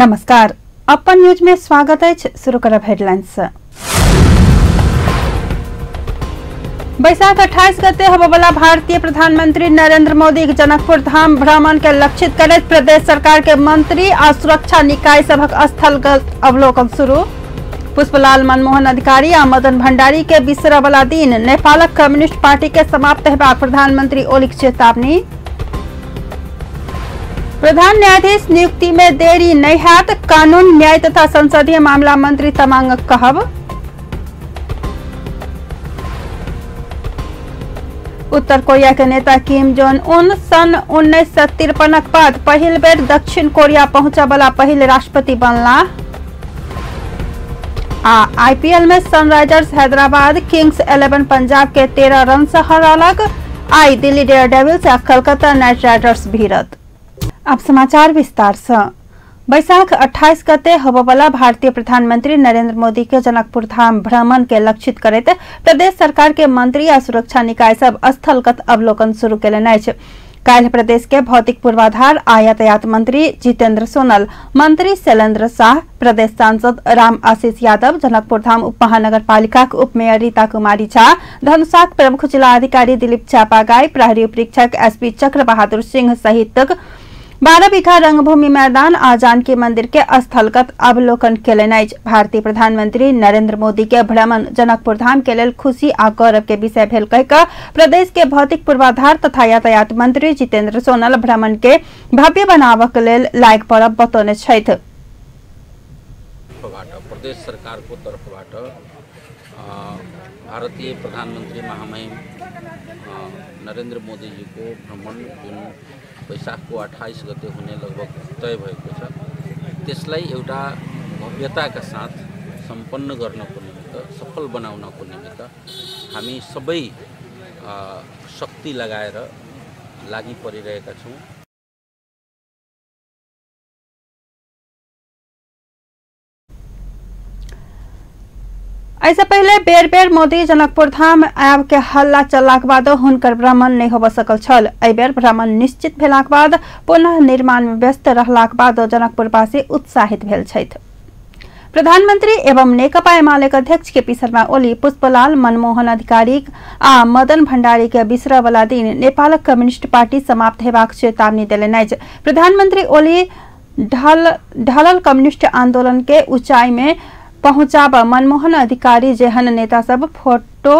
नमस्कार, अपन न्यूज में स्वागत है। शुरू करब हेडलाइंस। बैसाख 28 गते होबयवला भारतीय प्रधानमंत्री नरेंद्र मोदी के जनकपुर धाम भ्रमण के लक्षित करैत प्रदेश सरकार के मंत्री आ सुरक्षा निकाय सभक स्थलगत अवलोकन शुरू। पुष्पलाल मनमोहन अधिकारी आ मदन भंडारी के बिसरवला दिन नेपालक कम्युनिस्ट पार्टी के समाप्त हेबाक प्रधानमंत्री ओलीक चेतावनी। प्रधान न्यायाधीश नियुक्ति में देरी नहीं हैत, कानून न्याय तथा संसदीय मामला मंत्री तमांगक कहब। उत्तर कोरिया के नेता किम जोंग उन सन 1953 बाद पहिल बेर दक्षिण कोरिया पहुंचबला पहिल राष्ट्रपति बनला। आ आईपीएल में सनराइजर्स हैदराबाद किंग्स 11 पंजाब के 13 रन से हरौलक। आई दिल्ली डेयरडेविल्स आ कलकत्ता नाइट राइडर्स भिड़त। अब समाचार विस्तार से। बैसाख 28 गते होबयवला भारतीय प्रधानमंत्री नरेंद्र मोदी के जनकपुर धाम भ्रमण के लक्षित करैत प्रदेश सरकार के मंत्री आ सुरक्षा निकाय सब स्थलगत अवलोकन शुरू केलनि अछि। काल्हि प्रदेश के भौतिक पूर्वाधार आ यातायात मंत्री जितेंद्र सोनल, मंत्री शैलेंद्र शाह, प्रदेश सांसद राम आशीष यादव, जनकपुर धाम उप महानगरपालिका उपमेयर रीता कुमारी झा, धनुषाक प्रमुख जिला अधिकारी दिलीप चापागाई, प्रहरी उपरीक्षक एसपी चक्र बहादुर सिंह सहित 12 बीघा रंगभूमि मैदान आ जानकी मंदिर के स्थलगत अवलोकन केलनि अछि। भारतीय प्रधानमंत्री नरेंद्र मोदी के भ्रमण जनकपुर धाम के लेल खुशी आ गौरव के विषय भेल कहि कऽ प्रदेश के भौतिक पूर्वाधार तथा यातायात मंत्री जितेंद्र सोनल भ्रमण के भव्य बनाबक लेल लागि पड़ब बतौने छथि। प्रदेश सरकारको तर्फबाट भारतीय प्रधानमन्त्री महामहिम नरेन्द्र मोदीजीको भ्रमण जुन वैशाखको 28 गते हुने लगभग तय भएको छ, त्यसलाई एउटा भव्यताका साथ सम्पन्न गर्नको निमित्त, सफल बनाउनको निमित्त हामी सबै शक्ति लगाएर लागि परिरहेका छौँ। ऐसे पहले बेर बेर मोदी जनकपुर धाम आब के हल्ला चललाक बाद हुनकर भ्रमण नहीं होब सकल छल। एहि बेर भ्रमण निश्चित भेलाक बाद पुनः निर्माण में व्यस्त रहलाक बाद जनकपुरवासी उत्साहित भेल छथि। प्रधानमंत्री एवं नेकपा एमाले के अध्यक्ष केपी शर्मा ओली पुष्पलाल मनमोहन अधिकारी आ मदन भंडारी के बिसरवला दिन नेपालक कम्युनिस्ट पार्टी समाप्त हेबाक चेतावनी देलनि अछि। प्रधानमंत्री ओली ढलल कम्युनिस्ट आंदोलन के ऊंचाई में पहुंचाब मनमोहन अधिकारी जेहन नेता सब फोटो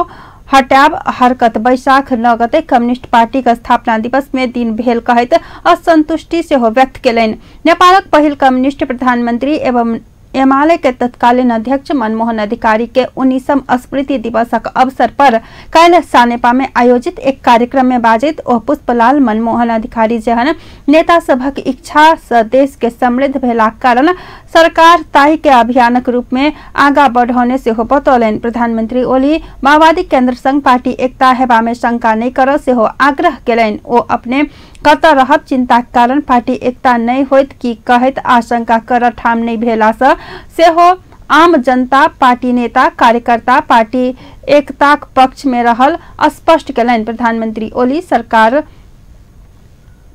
हटाब हरकत बैसाख 9 गते कम्युनिस्ट पार्टी के स्थापना दिवस में दिन भेल कहैत असंतुष्टि सेहो व्यक्त केलनि। नेपालक पहिल कम्युनिस्ट प्रधानमंत्री एवं एमाले के तत्कालीन अध्यक्ष मनमोहन अधिकारी के 19वां स्मृति दिवसक अवसर पर काल्हि सानेपा में आयोजित एक कार्यक्रम में बाजैत ओ पुष्पलाल मनमोहन अधिकारी जेहन नेता सभक इच्छा से देश के समृद्ध भेलाक कारण सरकार ताहि के अभियानक रूप में आगा बढ़ौने सेहो बतौलनि। प्रधानमंत्री ओली माओवादी केंद्र संग पार्टी एकता हेबा में शंका नहि करऽ सेहो आग्रह केलनि। ओ अपने कतऽ रहब चिंताक कारण पार्टी एकता नहि होइत की कहैत आशंका करऽ ठाम नहि भेला सँ सेहो आम जनता, पार्टी नेता, कार्यकर्ता पार्टी एकताक पक्ष में रहल स्पष्ट केलनि। प्रधानमंत्री ओली सरकार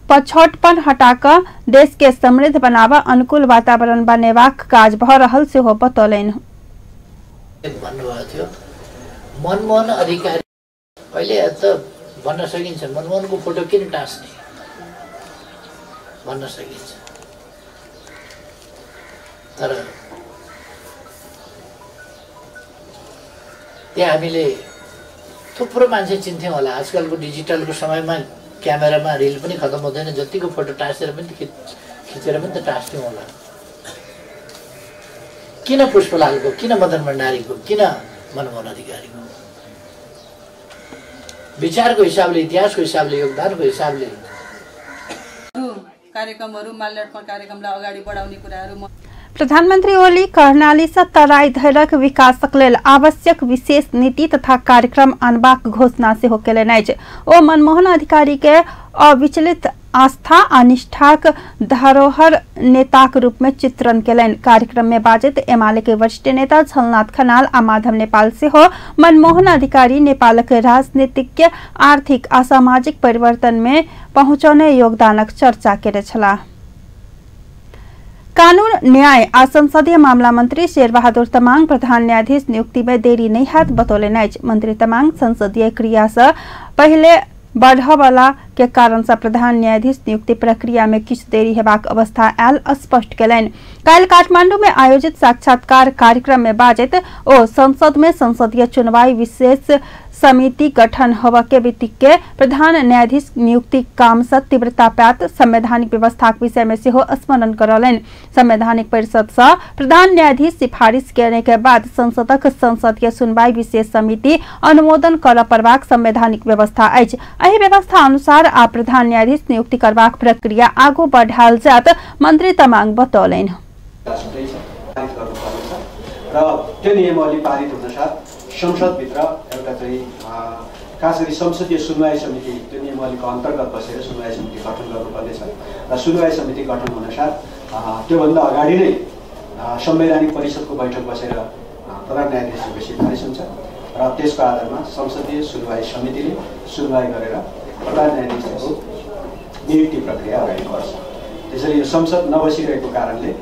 पछौटपन हटाकऽ देश के समृद्ध बनाबऽ अनुकूल वातावरण बनेबाक काज भऽ रहल सेहो बतौलनि। भन्नुभएको थियो मनमोहन अधिकारी अहिले त भन्न सकिन्छ मनमोहनको फोटो किन टाँस्ने भन्न सकिन्छ, तर त्यहाँ हामीले थुप्रो मान्छे चिन्थ्यौँ होला। आजकलको डिजिटलको समयमा क्यामेरामा रिल पनि खतम हुँदैन, जतिको फोटो टाँसेर पनि खिचेर पनि त टाँस्थ्यौँ होला। किन पुष्पलालको, किन मदन भण्डारीको, किन मनमोहन अधिकारीको? विचारको हिसाबले, इतिहासको हिसाबले, योगदानको हिसाबले कार्यक्रमहरू माल्यार्पण कार्यक्रमलाई अगाडि बढाउने कुराहरू। प्रधानमंत्री ओली कर्णाली से तराई धरक विकासक लेल आवश्यक विशेष नीति तथा कार्यक्रम आनबाक घोषणा सेहो केलनि अछि। ओ मनमोहन अधिकारी के अविचलित आस्था आ निष्ठाक धरोहर नेताक रूप में चित्रण केलनि। कार्यक्रम में बाजैत एमाले के वरिष्ठ नेता झलनाथ खनाल आ माधव नेपाल सेहो मनमोहन अधिकारी नेपालक राजनीतिक, आर्थिक आ सामाजिक परिवर्तन में पहुंचौने योगदानक चर्चा केने छलाह। कानून न्याय आ संसदीय मामला मंत्री शेरबहादुर तमांग प्रधान न्यायाधीश नियुक्ति में देरी नहीं हैत बतौलनि अछि। मंत्री तमांग संसदीय क्रिया से पहिले बढ़यवला के कारण से प्रधान न्यायाधीश नियुक्ति प्रक्रिया में किछु देरी हेबाक अवस्था आयल स्पष्ट केलनि। काल्हि काठमांडू में आयोजित साक्षात्कार कार्यक्रम में बाजैत ओ संसद में संसदीय चुनवाई विशेष समिति गठन होबय के बित्तिके प्रधान न्यायाधीश नियुक्ति काम से तीव्रता पायत संवैधानिक व्यवस्थाक विषय में सेहो स्मरण करौलनि। संवैधानिक परिषद से प्रधान न्यायाधीश सिफारिश करने के बाद संसदक संसदीय सुनवाई विशेष समिति अनुमोदन करय पड़बाक संवैधानिक व्यवस्था अछि। एहि व्यवस्था अनुसार आ प्रधान न्यायाधीश नियुक्ति करबाक प्रक्रिया आगू बढ़ायल जायत मंत्री तमांग बतौलनि। र त्यो नियमावली पारित हुनसाथ संसदभित्र एउटा चाहिँ खास गरी संसदीय सुनवाई समिति त्यो नियमावलीको अन्तर्गत बसेर सुनवाई समिति गठन गर्नुपर्नेछ र सुनवाई समिति गठन हुनसाथ त्योभन्दा अगाडि नै संवैधानिक परिषदको बैठक बसेर प्रधान न्यायाधीशको सिफारिस हुन्छ र त्यसको आधारमा संसदीय सुनवाई समितिले सुनवाई गरेर प्रधान न्यायाधीशको नियुक्ति प्रक्रिया अगाडि बढ्छ। त्यसैले यो संसद नबसिरहेको कारणले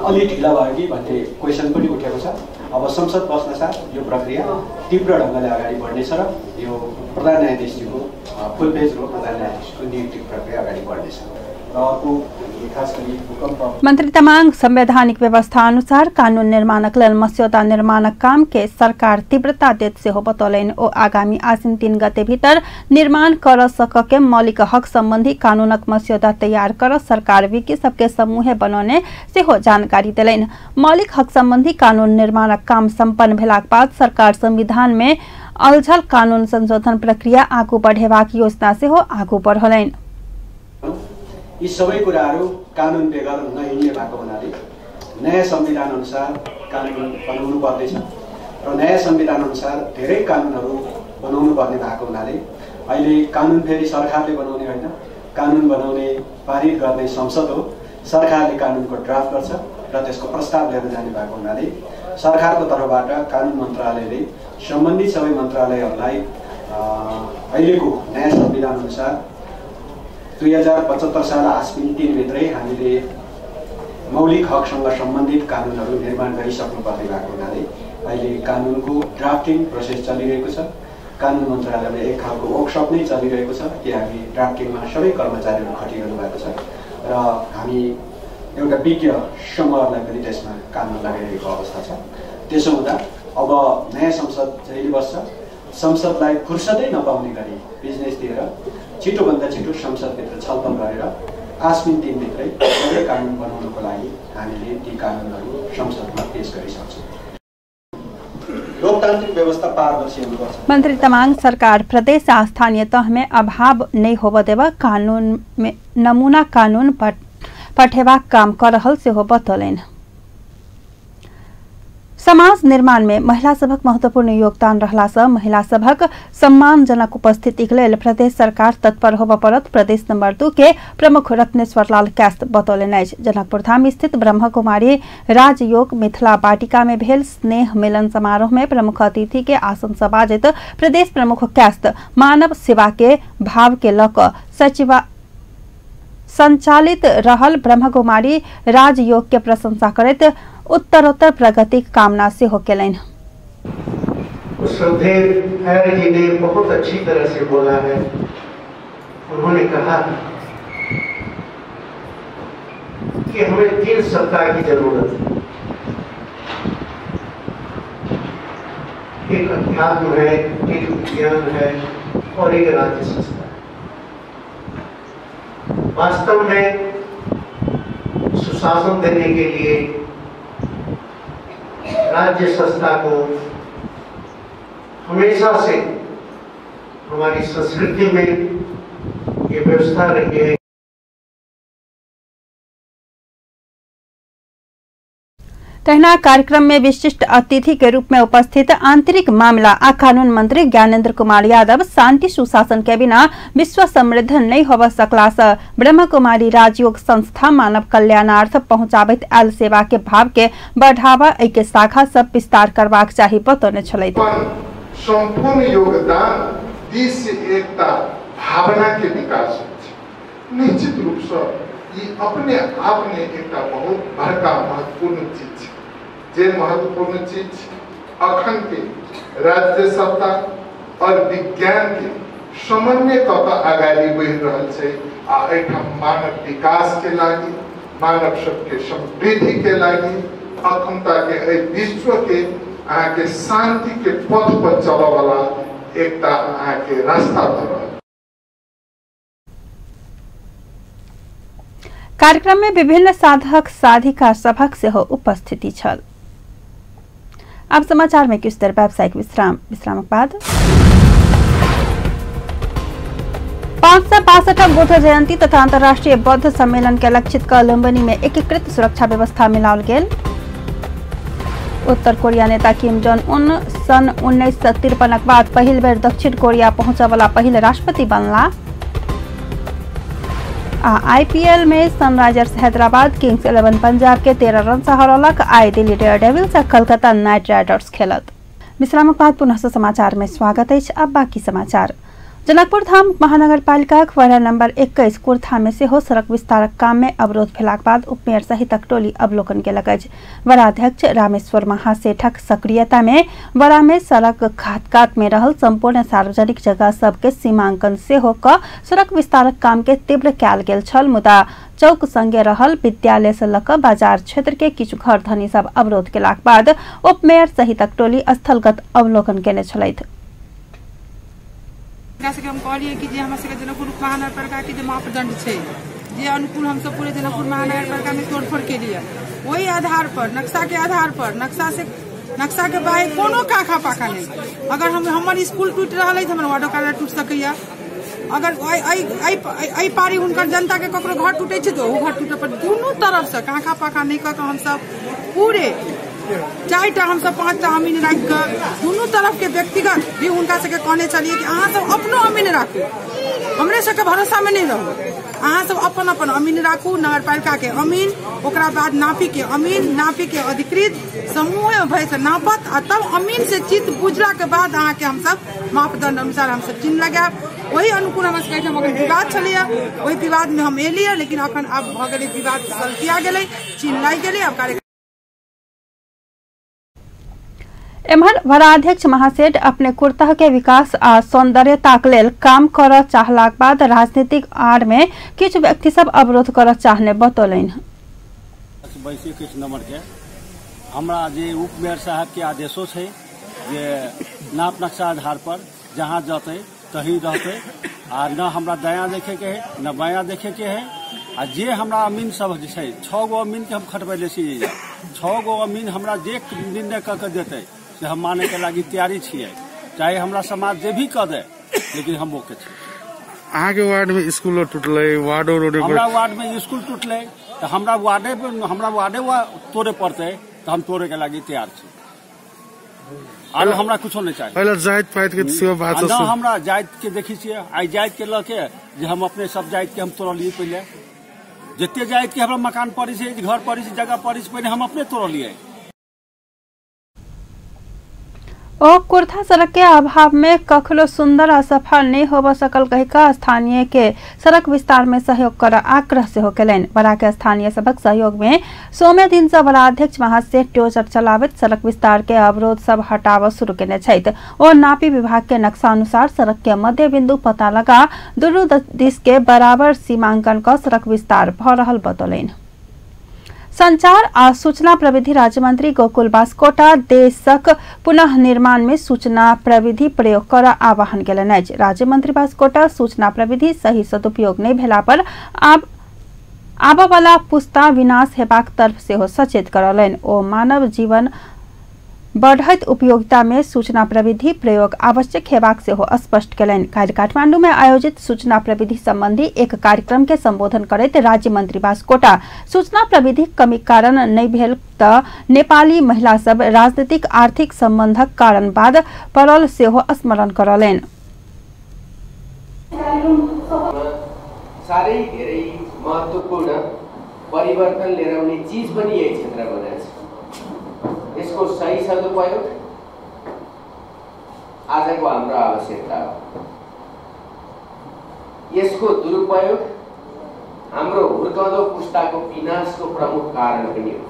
अलि ढिला भयो कि भन्ने क्वेसन पनि उठेको छ। अब संसद बस्न साथ यो प्रक्रिया तीव्र ढङ्गले अगाडि बढ्नेछ र यो प्रधान न्यायाधीशज्यूको फुल पेज र प्रधान न्यायाधीशको नियुक्ति प्रक्रिया अगाडि बढ्नेछ। र अर्को खास गरी भूकम्प मंत्री तमांग संवैधानिक व्यवस्था अनुसार कानून निर्माणक लेल मस्यौदा निर्माणक काम के सरकार तीव्रता देत सेहो बतौलनि। ओ आगामी आश्विन 3 गते भीतर निर्माण कर सक के मौलिक हक संबंधी कानूनक मस्यौदा तैयार कर सरकार विज्ञ सबके समूह बनौने सेहो जानकारी देलनि। मौलिक हक संबंधी कानून निर्माणक काम संपन्न भेलाक बाद सरकार संविधान में अलझल कानून संशोधन प्रक्रिया आगू बढ़ेबाक योजना सेहो आगू बढ़ौलनि। यी सबै कुराहरू कानुन बेगर नहिँड्ने भएको हुनाले नयाँ संविधान अनुसार कानुन बनाउनु पर्नेछ र नयाँ संविधान अनुसार धेरै कानुनहरू बनाउनु पर्ने भएको हुनाले अहिले कानुन फेरि सरकारले बनाउने होइन, कानुन बनाउने पारित गर्ने संसद हो। सरकारले कानुनको ड्राफ्ट गर्छ र त्यसको प्रस्ताव लिएर जाने भएको हुनाले सरकारको तर्फबाट कानुन मन्त्रालयले सम्बन्धित सबै मन्त्रालयहरूलाई अहिलेको नयाँ संविधान अनुसार 2075 साल आश्विन 3 भित्रै हामीले मौलिक हकसँग सम्बन्धित कानुनहरू निर्माण गरिसक्नुपर्ने भएको हुनाले अहिले कानुनको ड्राफ्टिङ प्रोसेस चलिरहेको छ। कानुन मन्त्रालयमा एक खालको वर्कसप नै चलिरहेको छ कि हामी ड्राफ्टिङमा सबै कर्मचारीहरू खटिरहनु भएको छ र हामी एउटा विज्ञ समूहलाई पनि त्यसमा काममा लगाइरहेको अवस्था छ। त्यसो हुँदा अब नयाँ संसद जहिले बस्छ संसदलाई फुर्सदै नपाउने गरी बिजनेस दिएर छिटोभन्दा छिटो संसदभित्र छलफल गरेर आश्विन 3 भित्रै सबै कानुन बनाउनको लागि हामीले ती कानुनहरू संसदमा पेश गरिसक्छौँ। लोकतान्त्रिक व्यवस्था पारदर्शी हुनुपर्छ। मंत्री तमांग सरकार प्रदेश आ स्थानीय तह में अभाव नहीं होबय देब कानून में नमूना कानून पठेबाक काम कर रहल सेहो बतौलनि। समाज निर्माण में महिला सभक महत्वपूर्ण योगदान रहला से महिला सभक सम्मानजनक उपस्थिति के लेल प्रदेश सरकार तत्पर होबय पड़त प्रदेश नंबर 2 के प्रमुख रत्नेश्वर लाल कैस्त बतौलनि अछि। जनकपुर धाम स्थित ब्रह्मकुमारी राजयोग मिथिला वाटिका में भेल स्नेह मिलन समारोह में प्रमुख अतिथि के आसन से बाजैत प्रदेश प्रमुख कैस्त मानव सेवा के भाव के लऽ कऽ सचिवा संचालित रहल ब्रह्मकुमारी राजयोग के प्रशंसा करैत उत्तरोत्तर प्रगति कामना सेहो केलनि। श्रद्धेय खैर जी ने बहुत अच्छी तरह से बोला है। उन्होंने कहा कि हमें 3 सत्ता की जरूरत है, एक अध्यात्म है, एक विज्ञान है और एक राज्य संस्था है। वास्तव में सुशासन देने के लिए राज्य संस्था को हमेशा से हमारी संस्कृति में ये व्यवस्था रही है। तहिना कार्यक्रम में विशिष्ट अतिथि के रूप में उपस्थित आंतरिक मामला आ कानून मंत्री ज्ञानेन्द्र कुमार यादव शांति सुशासन के बिना विश्व समृद्ध नहीं होब सकला से ब्रह्मकुमारी राजयोग संस्था मानव कल्याणार्थ पहुंचाबैत आयल सेवा के भाव के बढ़ावा एहि के शाखा सब विस्तार करबाक चाही बतौने छलथि। संपूर्ण योगदान दिस एकता भावना के विकास निश्चित रूप से ई अपने आप में एकटा बहुत बड़का महत्वपूर्ण चीज छै। जे महत्वपूर्ण चीज अखन के राज्य सत्ता और विज्ञान के समन्वय कऽ के अगाडि बढ़ि रहल छै आ एहिठाम मानव विकास के लागि, मानव सबके समृद्धि के लागि, अखनता के एहि विश्व के अहाँके शांति के पथ पर चलऽ वाला एकटा अहाँके रास्ता भऽ रहल। कार्यक्रम में विभिन्न साधक साधिका सभक सेहो उपस्थिति छल। अब समाचार में किछु देर व्यावसायिक विश्राम, विश्रामक बाद 562 बुद्ध जयंती तथा अंतर्राष्ट्रीय बौद्ध सम्मेलन के लक्षित क लुम्बिनी में एकीकृत सुरक्षा व्यवस्था मिलाओल गेल। उत्तर कोरिया नेता किम जोंग उन सन 1953 बाद पहिल बेर दक्षिण कोरिया पहुंचय वाला पहिल राष्ट्रपति बनला। आ आईपीएल में सनराइजर्स हैदराबाद किंग्स 11 पंजाब के 13 रन से हरौलक। आई दिल्ली डेयरडेविल्स आ कलकत्ता नाइट राइडर्स खेलत। विश्रामक बाद पुनः समाचार में स्वागत अछि। अब बाकी समाचार। जनकपुर धाम महानगरपालिकाक वडा नंबर 21 कुर्था में सेहो सड़क विस्तारक काम में अवरोध भेलाक बाद उपमेयर सहितक टोली अवलोकन केलक अछि। वडाध्यक्ष रामेश्वर महासेठक सक्रियता में वडा में सड़क कात कात में रहल संपूर्ण सार्वजनिक जगह सबके सीमांकन सेहो क सड़क विस्तारक काम के तीव्र कयल गेल छल। मुदा चौक संगे रहल विद्यालय से लऽ कऽ बाजार क्षेत्र के किछु घर धनी सब अवरोध केलाक बाद उपमेयर सहितक टोली स्थलगत अवलोकन केने छलथि। हम कहलिए कि जे हमरा सबके जनकपुर महानगरपालिका के जे मापदंड छै, जे अनुकूल हमसब पूरे जनकपुर महानगरपालिका में तोड़फोड़ के लिए, वही आधार पर नक्शा के आधार पर नक्शा से नक्शा के बाहर कोनो काखा पाखा नहीं। अगर हम हमर स्कूल टूटि रहल है तो हमर वार्डो कार्यालय टूटि सकैया। अगर एहि पारी हुनकर जनता के ककरो घर टूटे छै तो घर टूटे पर दुनू तरफ से काखा पाखा नहीं कऽ के हमसब पूरे 4टा हमसब 5टा अमीन राखि कऽ दुनू तरफ के व्यक्तिगत भी हुनका सबके कहने छलियै कि अहाँ सब अपनो अमीन राखू, हमरे सबके भरोसा में नहीं रहू, अहाँ सब अपन अपन अमीन राखू। नगरपालिका के अमीन, ओकरा बाद नापी के अमीन, नापी के अधिकृत समूह भय से नापत आ तब अमीन से चित्त बुझला के बाद अहाँ के हमसब मापदंड अनुसार हमसब चिन्ह लगायब। वही अनुकूल हमरा सबके एहिठाम अखन विवाद छलैया, ओहि विवाद में हम एलियै, लेकिन अखन आब भऽ गेलै विवाद सलटिया गेलै, चिन्ह लागि गेलै। आब कार्यक्रम एम्हर वडाध्यक्ष महासेठ अपने कुर्तह के विकास आ सौंदर्यताक लेल काम करऽ चाहलाक बाद राजनीतिक आड़ में किछु व्यक्ति सब अवरोध करऽ चाहने बतौलनि। 21 नंबर के हमरा जे उप मेयर साहब के आदेशो छै जे नाप नक्शा आधार पर जहाँ जतै तही रहतै आ न हमरा दायाँ देखे के है न बायाँ देखे के है। आ जे हमरा अमीन सब जे छै 6 गो अमीन के हम खटबैले छी, 6 गो अमीन हमरा जे निर्णय कऽ के देतै से हम माने के लागी तैयारी छियै, चाहे हमरा समाज जे भी कह दे, लेकिन हम ओके छी। अहाँ के वार्ड में स्कूलो टूटलै, वार्डो रोडे पर हमरा वार्ड में स्कूल टूटलै तऽ हमरा वार्डे तोड़े पड़तै तऽ हम तोड़े के लागी तैयार छी। आरो हमरा कुछो नहीं चाहिए। पहले जाति पाति के सेहो बात न हमरा जाति के देखी छियै, आइ जाति के लऽ के जे हम अपने सब जाति के हम तोड़लियै। पहिले जते जाति के हमरा मकान पड़ै छै, घर पड़ै छै, जगह पड़ै छै, पहिले हम अपने तोड़लियै। ओ कुर्था सड़क के अभाव में कखनो सुंदर आ सफा नहीं होब सकल कहिका स्थानीय के सड़क विस्तार में सहयोग कर आग्रह सेहो केलनि। वड़ा के स्थानीय सभक सहयोग में सोमे दिन से वडाध्यक्ष महासेठ डोजर चलाबैत सड़क विस्तार के अवरोध सब हटाबऽ शुरू केने छथि। ओ नापी विभाग के नक्शा अनुसार सड़क के मध्य बिंदु पता लगा दुनू दिस के बराबर सीमांकन क सड़क विस्तार भऽ रहल बतौलनि। संचार आ सूचना प्रविधि राज्य मंत्री गोकुल बास्कोटा देशक पुनः निर्माण में सूचना प्रविधि प्रयोग कर आह्वान केलनि अछि। राज्य मंत्री बास्कोटा सूचना प्रविधि सही सदुपयोग नहि भेला पर आबऽ वाला पुस्ता विनाश हेबाक तरफ सेहो सचेत करौलनि। ओ मानव जीवन बढ़ैत उपयोगिता में सूचना प्रविधि प्रयोग आवश्यक हेबाक सेहो स्पष्ट केलनि। काल्हि काठमांडू में आयोजित सूचना प्रविधि संबंधी एक कार्यक्रम के संबोधन करैत राज्य मंत्री बास्कोटा सूचना प्रविधि कमी कारण नहि भेल त नेपाली महिला सब राजनीतिक आर्थिक संबंधक कारण बाद पड़ल सेहो स्मरण करौलनि। साह्रै धेरै महत्त्वपूर्ण परिवर्तन लिएर आउने चिज पनि यही क्षेत्रमा रहेछ। यसको सही सदुपयोग आजको हाम्रो आवश्यकता हो। यसको दुरुपयोग हाम्रो हुर्काउँदो पुस्ताको विनाशको प्रमुख कारण पनि हो।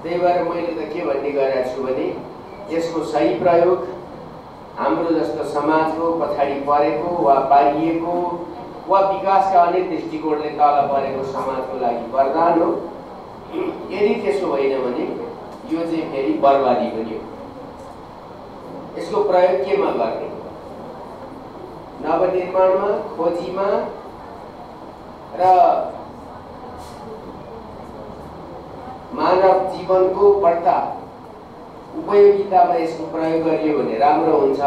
त्यही भएर मैले त के भन्ने गरेको छु भने यसको सही प्रयोग हाम्रो जस्तो समाजको पछाडि परेको वा पारिएको वा विकासका अनेक दृष्टिकोणले तल परेको समाजको लागि वरदान हो। यदि त्यसो होइन भने यो चाहिँ फेरि बर्बादी पनि हो। यसको प्रयोग केमा गर्ने? नवनिर्माणमा, खोजीमा र मानव जीवनको बढ्ता उपयोगितामा यसको प्रयोग गरियो भने राम्रो हुन्छ।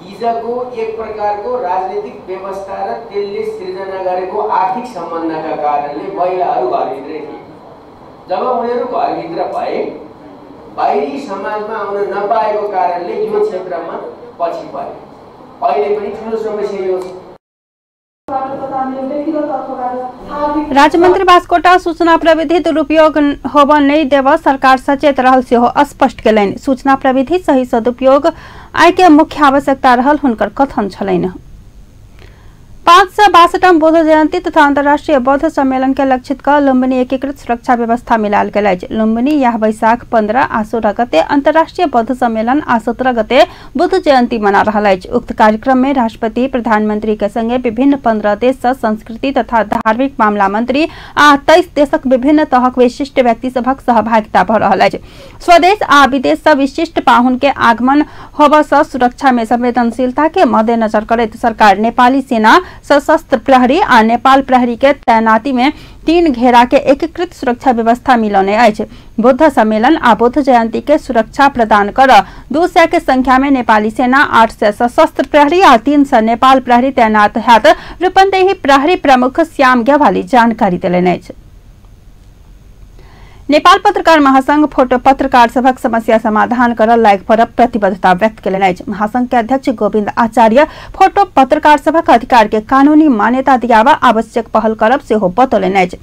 हिजोको एक प्रकारको राजनीतिक व्यवस्था र त्यसले सिर्जना गरेको आर्थिक सम्बन्धका कारणले महिलाहरू घरभित्रै थिए। जब उनीहरू घरभित्र भए, बाहिरी समाजमा आउन नपाएको कारणले यो क्षेत्रमा पछि परे। अहिले पनि ठुलो समस्या यो छ। राज्यमन्त्री बास्कोटा सूचना प्रविधि दुरुपयोग होब नहि देव सरकार सचेत रहल सेहो स्पष्ट केलनि। सूचना प्रविधि सही सदुपयोग आइ के मुख्य आवश्यकता रहल हुनकर कथन छलनि। 562 बौद्ध जयंती तथा अंतर्राष्ट्रीय बौद्ध सम्मेलन के लक्षित क लुम्बिनी एकीकृत सुरक्षा व्यवस्था मिलायल गेल अछि। लुम्बिनी यह वैशाख 15 आ 16 गते अंतर्राष्ट्रीय बौद्ध सम्मेलन आ 17 गते बुद्ध जयंती मना रहल अछि। उक्त कार्यक्रम में राष्ट्रपति, प्रधानमंत्री के संगे विभिन्न 15 देश सँ संस्कृति तथा धार्मिक मामला मंत्री आ 23 देशक विभिन्न तहक विशिष्ट व्यक्ति सभक सहभागिता भ रहल अछि। स्वदेश आ विदेश सँ विशिष्ट पाहुन के आगमन होबय सँ सुरक्षा में संवेदनशीलता के मद्देनजर करैत सरकार नेपाली सेना, सशस्त्र प्रहरी आ नेपाल प्रहरी के तैनाती में 3 घेरा के एकीकृत सुरक्षा व्यवस्था मिलौने अछि। बुद्ध सम्मेलन आ बुद्ध जयंती के सुरक्षा प्रदान कर 200 के संख्या में नेपाली सेना, 800 सशस्त्र प्रहरी आ 300 नेपाल प्रहरी तैनात हैत। रूपन्देही प्रहरी प्रमुख श्याम गेवाली जानकारी देलनि अछि। नेपाल पत्रकार महासंघ फोटो पत्रकार सभक समस्या समाधान कर लायक पर प्रतिबद्धता व्यक्त केलनि अछि। महासंघ के अध्यक्ष गोविंद आचार्य फोटो पत्रकार सभक अधिकार के कानूनी मान्यता दियाबा आवश्यक पहल करब सेहो बतौलनि अछि।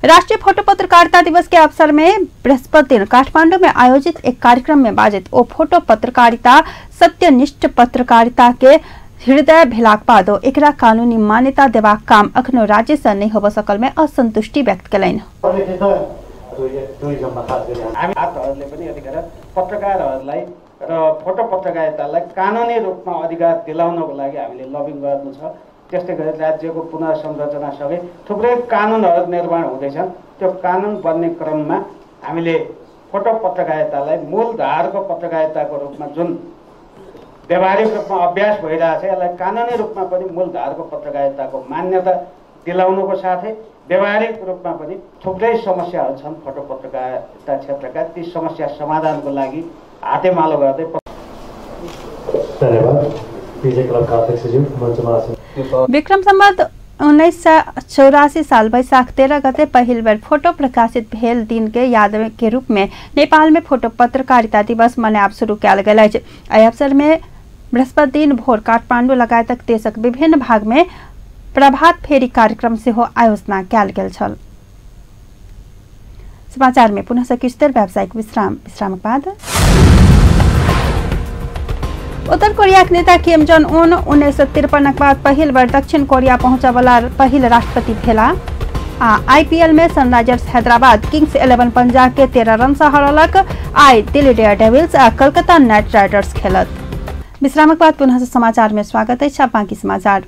राष्ट्रीय फोटो पत्रकारिता दिवस के अवसर में बृहस्पति दिन काठमांडू में आयोजित एक कार्यक्रम में बाजैत ओ फोटो पत्रकारिता सत्यनिष्ठ पत्रकारिता के हृदय भेलाक बादो एकरा कानूनी मान्यता देबाक काम अखनो राज्य से नहि होबय सकल में असंतुष्टि व्यक्त केलनि। टुरिज्ममा खास गरी हामी हातहरूले पनि यतिखेर पत्रकारहरूलाई र फोटो पत्रकारितालाई कानुनी रूपमा अधिकार दिलाउनको लागि हामीले लबिङ गर्नु छ। त्यस्तै गरी राज्यको पुनर्संरचनासँगै थुप्रै कानुनहरू निर्माण हुँदैछन्। त्यो कानुन बन्ने क्रममा हामीले फोटो पत्रकारितालाई मूल धारको पत्रकारिताको रूपमा जुन व्यावहारिक रूपमा अभ्यास भइरहेछ, यसलाई कानुनी रूपमा पनि मूल धारको पत्रकारिताको मान्यता दिलाउनुको साथै व्यावहारिक रूपमा पनि थुप्रै समस्याहरू छन् फोटो पत्रकारिता क्षेत्रका, ती समस्या समाधानको लागि हातेमालो गर्दै। धन्यवाद। पीजे क्लबका अध्यक्षज्यू मञ्चमा आसीन। विक्रम संवत 1984 साल वैशाख 13 गते पहिल बेर फोटो प्रकाशित भेल दिन के याद के रूप में नेपाल में फोटो पत्रकारिता दिवस मनायब शुरू कयल गेल अछि। एहि अवसर में बृहस्पति दिन भोर काठमांडू लगायतक देशक विभिन्न भाग में प्रभात फेरी कार्यक्रम सेहो आयोजना कयल गेल छल। समाचार में पुनः किछु देर व्यावसायिक विश्राम, विश्रामक बाद उत्तर कोरिया के नेता किम जोंग उन 1953 बाद पहिल बेर दक्षिण कोरिया पहुंचय पहिल राष्ट्रपति भेला। आ आईपीएल में सनराइजर्स हैदराबाद किंग्स 11 पंजाब के 13 रन से हरौलक। आइ दिल्ली डेयरडेविल्स आ कलकत्ता नाइट राइडर्स खेलत। विश्रामक बाद पुनः समाचार में स्वागत अछि। अब बाकी समाचार।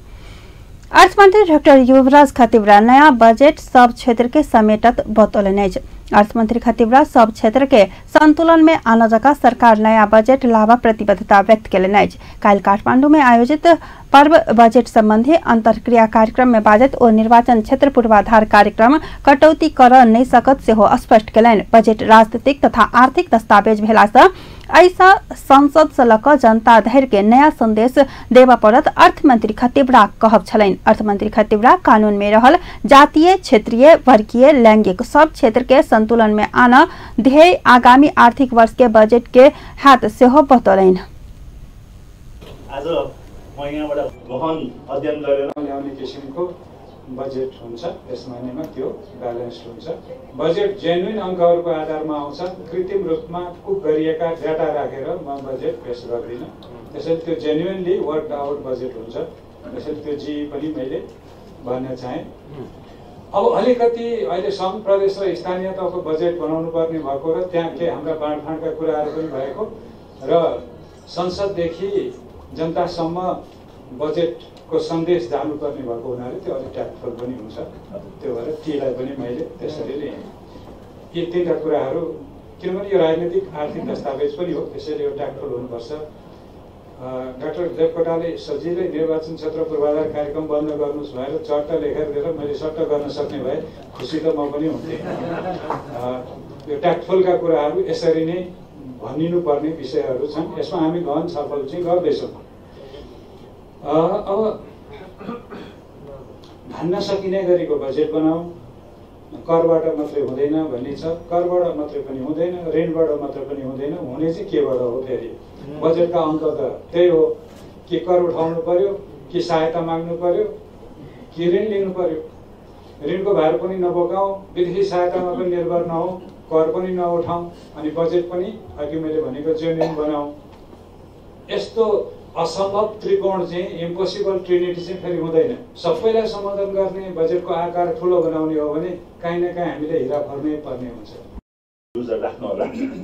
अर्थमंत्री डॉक्टर युवराज खतिवड़ा नया बजट सब क्षेत्र के समेटत बतौलनि अछि। अर्थमंत्री खतिवड़ा सब क्षेत्र के संतुलन में आना जका सरकार नया बजट लावा प्रतिबद्धता व्यक्त केलनि अछि। काल्हि काठमांडू में आयोजित पर्व बजट संबंधी अंतर्क्रिया कार्यक्रम में बाजत ओ निर्वाचन क्षेत्र पूर्वाधार कार्यक्रम कटौती कर नहि सकत सेहो स्पष्ट केलनि। बजट राजनीतिक तथा आर्थिक दस्तावेज भेला सँ एहिसँ संसद से लऽ कऽ जनता धरि के नया संदेश देबय पड़त अर्थमंत्री खतिवड़ा कहब छलनि। अर्थमंत्री खतिवड़ा कानून में रहल जातीय, क्षेत्रीय, वर्गीय, लैंगिक सब क्षेत्र के संतुलन में आना ध्येय आगामी आर्थिक वर्ष के बजट के हाथ सेहो बतौलनि। आज म यहाँबाट गहन अध्ययन गरेर ल्याउने किसिमको बजेट हुन्छ, यस महिनामा त्यो ब्यालेन्स हुन्छ। बजेट जेन्युन अङ्कहरूको आधारमा आउँछ, कृत्रिम रूपमा कुक गरिएका डाटा राखेर म बजेट पेश गर्दिनँ। त्यसैले त्यो जेन्युनली वर्क आउट बजेट हुन्छ। त्यसैले त्यो जी पनि मैले भन्न चाहेँ। अब अलिकति अहिले सङ्घ प्रदेश र स्थानीय तहको बजेट बनाउनु पर्ने भएको र त्यहाँ केही हाम्रा बाँडफाँडका कुराहरू पनि भएको र संसददेखि जनतासम्म बजेटको सन्देश जानुपर्ने भएको हुनाले त्यो अलिक ट्याक्टफुल पनि हुन्छ। त्यो भएर टीलाई पनि मैले त्यसरी लिएँ। यी तिनवटा कुराहरू, किनभने यो राजनीतिक आर्थिक दस्तावेज पनि हो, त्यसैले यो ट्याक्टफुल हुनुपर्छ। डाक्टर देवकोटाले सजिलै निर्वाचन क्षेत्र पूर्वाधार कार्यक्रम बन्द गर्नुहोस् भनेर चट्ट लेखेर दिएर मैले सट्ट गर्न सक्ने भए खुसी त म पनि हुन्थेँ। यो ट्याक्टफुलका कुराहरू यसरी नै भनिनुपर्ने विषयहरू छन्। यसमा हामी गहन छलफल चाहिँ गर्दैछौँ। अब धान्न सकिने गरेको बजेट बनाऊ, करबाट मात्रै हुँदैन भन्ने छ। करबाट मात्रै पनि हुँदैन, ऋणबाट मात्रै पनि हुँदैन, हुने चाहिँ केबाट हो? फेरि बजेटका अङ्क त त्यही हो कि कर उठाउनु पर्यो, कि सहायता माग्नु पर्यो, कि ऋण लिनु पर्यो। ऋणको भार पनि नबोकाउँ, विदेशी सहायतामा पनि निर्भर नहौँ, कर पनि नउठाउँ, अनि बजेट पनि अघि मैले भनेको जेन्युन बनाऊ। यस्तो असम्भव त्रिकोण चाहिँ, इम्पोसिबल ट्रिनिटी चाहिँ फेरि हुँदैन। सबैलाई सम्बोधन गर्ने बजेटको आकार ठुलो बनाउने हो भने काहीँ न काहीँ हामीले हिरा फर्नै पर्ने हुन्छ।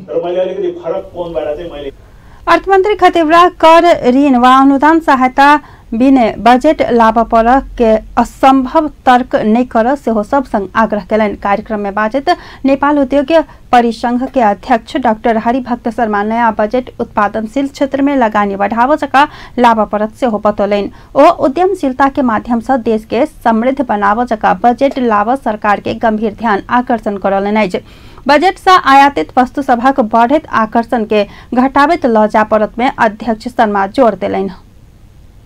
तर मैले अलिकति फरक कोणबाट चाहिँ मैले अर्थमन्त्री खतिवड़ा कर ऋण वा अनुदान सहायता बिने बजेट लाभपरक के असंभव तर्क नहीं कर सेहो सब संग आग्रह केलनि। कार्यक्रम में बाजैत नेपाल उद्योग परिसंघ के अध्यक्ष डॉक्टर हरिभक्त शर्मा नया बजेट उत्पादनशील क्षेत्र में लगानी बढ़ाव जका लाभपरक सेहो बतौलनि। ओ उद्यमशीलता के माध्यम से देश के समृद्ध बनाव जका बजेट लाभ सरकार के गंभीर ध्यान आकर्षण करौलनि अछि। बजट से आयातित वस्तु सभक बढ़ैत आकर्षण के घटाबैत ल जा पड़त में अध्यक्ष शर्मा जोर देलनि।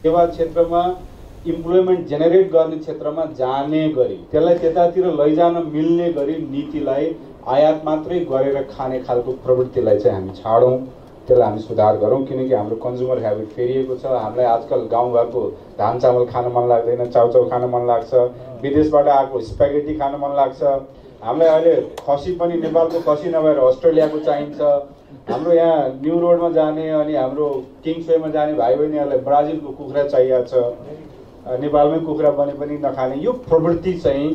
सेवा क्षेत्रमा इम्प्लोइमेन्ट जेनेरेट गर्ने क्षेत्रमा जाने गरी त्यसलाई त्यतातिर लैजान मिल्ने गरी नीतिलाई आयात मात्रै गरेर खाने खालको प्रवृत्तिलाई चाहिँ हामी छाडौँ, त्यसलाई हामी सुधार गरौँ। किनकि हाम्रो कन्ज्युमर ह्याबिट फेरिएको छ। हामीलाई आजकल गाउँघरको धान चामल खान मन लाग्दैन, चाउचाउ खान मन लाग्छ, विदेशबाट आएको स्प्यागेटी खान मन लाग्छ। हामीलाई अहिले खसी पनि नेपालको खसी नभएर अस्ट्रेलियाको चाहिन्छ। हाम्रो यहाँ न्यू रोडमा जाने अनि हाम्रो किङ्सवेमा जाने भाइ बहिनीहरूलाई ब्राजिलको कुखुरा चाहिएको छ, नेपालमै कुखुरा बने पनि नखाने यो प्रवृत्ति चाहिँ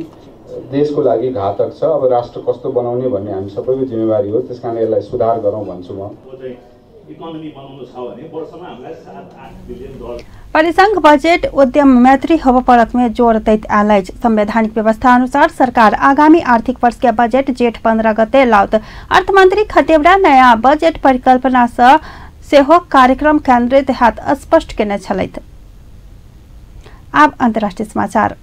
देशको लागि घातक छ। अब राष्ट्र कस्तो बनाउने भन्ने हामी सबैको जिम्मेवारी हो, त्यस कारण यसलाई सुधार गरौँ भन्छु म। परिसंघ बजेट उद्यम मैत्री होब परत में जोर दैत आयल अछि। संवैधानिक व्यवस्था अनुसार सरकार आगामी आर्थिक वर्ष के बजेट जेठ 15 गते लाओत। अर्थमंत्री खतिवड़ा नया बजेट परिकल्पना से सेहो कार्यक्रम केंद्रित हैत स्पष्ट केने छलथि। आब अंतर्राष्ट्रीय समाचार।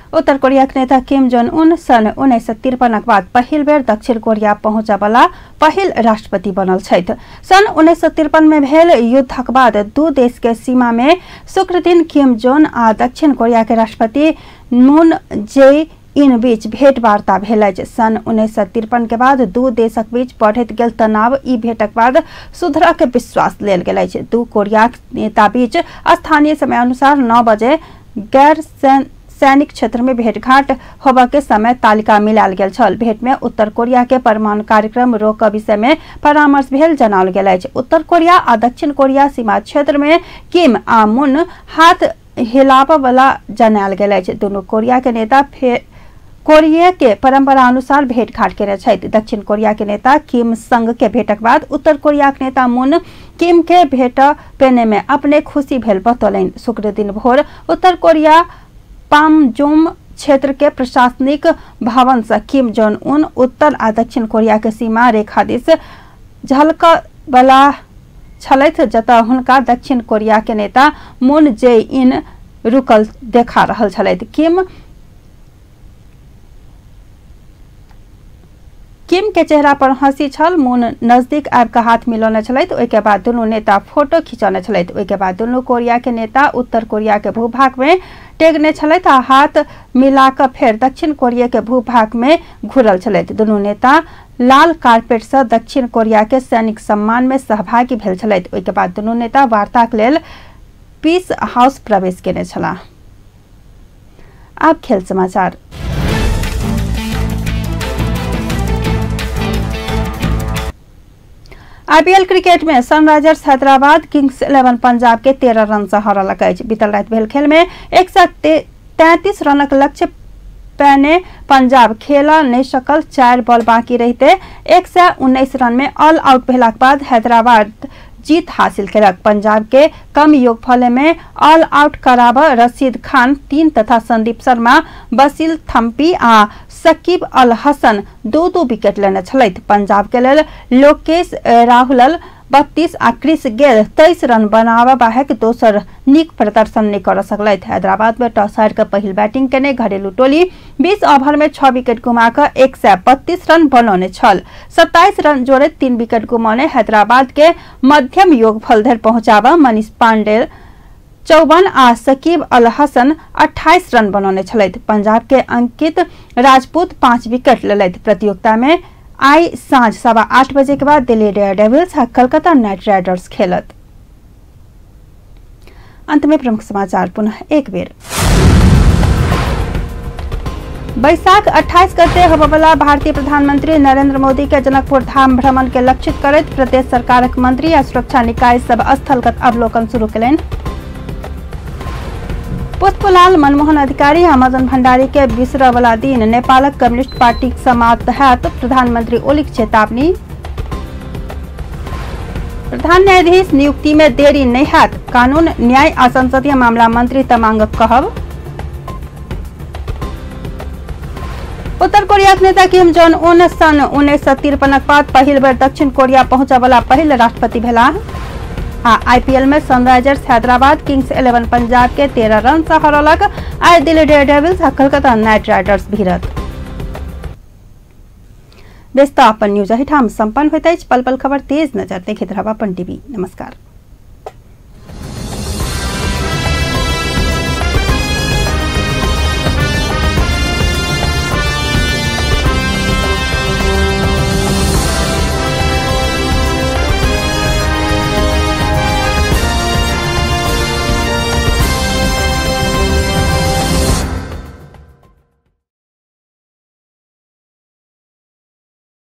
उत्तर कोरिया के नेता किम जोंग उन सन 1953 बाद पहिल बेर दक्षिण कोरिया पहुंचबला पहिल राष्ट्रपति बनल छथि। सन 1953 में भेल युद्धक बाद दू देश के सीमा में शुक्र दिन किम जोंग आ दक्षिण कोरिया के राष्ट्रपति मून जे इन बीच भेंटवार्ता भेल अछि। सन 1953 के बाद दू देशक बीच बढ़ैत गेल तनाव ई भेंटक बाद सुधरऽ के विश्वास लेल गेल अछि। दू कोरिया नेता बीच स्थानीय समय अनुसार 9 बजे गैर सैनिक क्षेत्र में भेंटघाट होबय के समय तालिका मिलायल गेल छल। भेंट में उत्तर कोरिया के परमाणु कार्यक्रम रोक विषय में परामर्श भेल जनाओल गेल अछि। उत्तर कोरिया आ दक्षिण कोरिया सीमा क्षेत्र में किम आ मून हाथ हिलाबय वाला जनायल गेल अछि। दुनू कोरिया के नेता कोरिया के परंपरा अनुसार भेंटघाट केने छथि। दक्षिण कोरिया के नेता किम संग के भेंटक बाद उत्तर कोरिया के नेता मून किम के भेंट पेने में अपने खुशी भेल बतौलनि। शुक्र दिन भोर उत्तर कोरिया पामजोम क्षेत्र के प्रशासनिक भवन से किम जोंग उन उत्तर आ दक्षिण कोरिया के सीमा रेखा दिस झलक वाला छलथि, जतय हुनका दक्षिण कोरिया के नेता मून जे इन रुकल देखा रहल छलथि। किम के चेहरा पर हंसी छल। मून नजदीक आबि कऽ हाथ मिलौने छलथि। ओहिके बाद दुनू नेता फोटो खिंचौने छलथि। ओहिके बाद दुनू कोरिया के नेता उत्तर कोरिया के भूभाग में टेकने छलथि आ हाथ मिला कऽ फेर दक्षिण कोरिया के भूभाग में घुरल छलथि। दुनू नेता लाल कारपेट से दक्षिण कोरिया के सैनिक सम्मान में सहभागी भेल छलथि। ओहिके बाद दुनू नेता वार्ताक लेल पीस हाउस प्रवेश केने छलाह। आब खेल समाचार। आईपीएल क्रिकेट में सनराइजर्स हैदराबाद किंग्स 11 पंजाब के 13 रन से हरलक अछि। बीतल राति भेल खेल में 133 रनक लक्ष्य पैने पंजाब खेला नहीं सकल। 4 बॉल बाकी रहते 119 रन में ऑल आउट भेलाक बाद हैदराबाद जीत हासिल केलक। पंजाब के कम योगफल में ऑल आउट कराब रशीद खान 3 तथा संदीप शर्मा, बसील थम्पी आ सकीब अल हसन 2-2 विकेट लेने छलथि। पंजाब के लेल लोकेश राहुल 32 आ क्रिस गेल 23 रन बनाबऽ बाहेक दोसर नीक प्रदर्शन नहीं कर सकलथि। हैदराबाद में टॉस हारि कऽ पहिल बैटिंग केने घरेलू टोली 20 ओवर में 6 विकेट गुमा कऽ 132 रन बनौने छल। 27 रन जोड़ैत 3 विकेट गुमौने हैदराबाद के मध्यम योगफल धरि पहुंचाबऽ मनीष पांडे 54 आ सकीब अल हसन 28 रन बनौने छलथि। पंजाब के अंकित राजपूत 5 विकेट लेलथि। प्रतियोगिता में आई साँझ 8:15 बजे के बाद दिल्ली डेयरडेविल्स आ कलकत्ता नाइट राइडर्स खेलत। अंत में प्रमुख समाचार पुनः एक बेर। बैसाख 28 गते होबयवला भारतीय प्रधानमंत्री नरेंद्र मोदी के जनकपुर धाम भ्रमण के लक्षित करैत प्रदेश सरकारक मंत्री आ सुरक्षा निकाय सब स्थलगत अवलोकन शुरू केलनि। पुष्पलाल मनमोहन अधिकारी आ मदन भंडारी के बिसरवला दिन नेपालक कम्युनिस्ट पार्टी समाप्त हैत, प्रधानमंत्री ओलीक चेतावनी। प्रधान न्यायाधीश नियुक्ति में देरी नहीं हैत, कानून न्याय आ संसदीय मामला मंत्री तमांगक कहब। उत्तर कोरियाक नेता किम जोंग उन सन 1953 बाद पहिल बेर दक्षिण कोरिया पहुंचयवला पहिल राष्ट्रपति भेलाह। आ आईपीएल में सनराइजर्स हैदराबाद किंग्स 11 पंजाब के 13 रन से हरौलक। आइ दिल्ली डेयरडेविल्स आ कलकत्ता नाइट राइडर्स भिड़त। व्यस्त अपन न्यूज एहिठाम संपन्न होइत अछि। पल पल खबर तेज नजर देखैत रहब अपन टीवी। नमस्कार।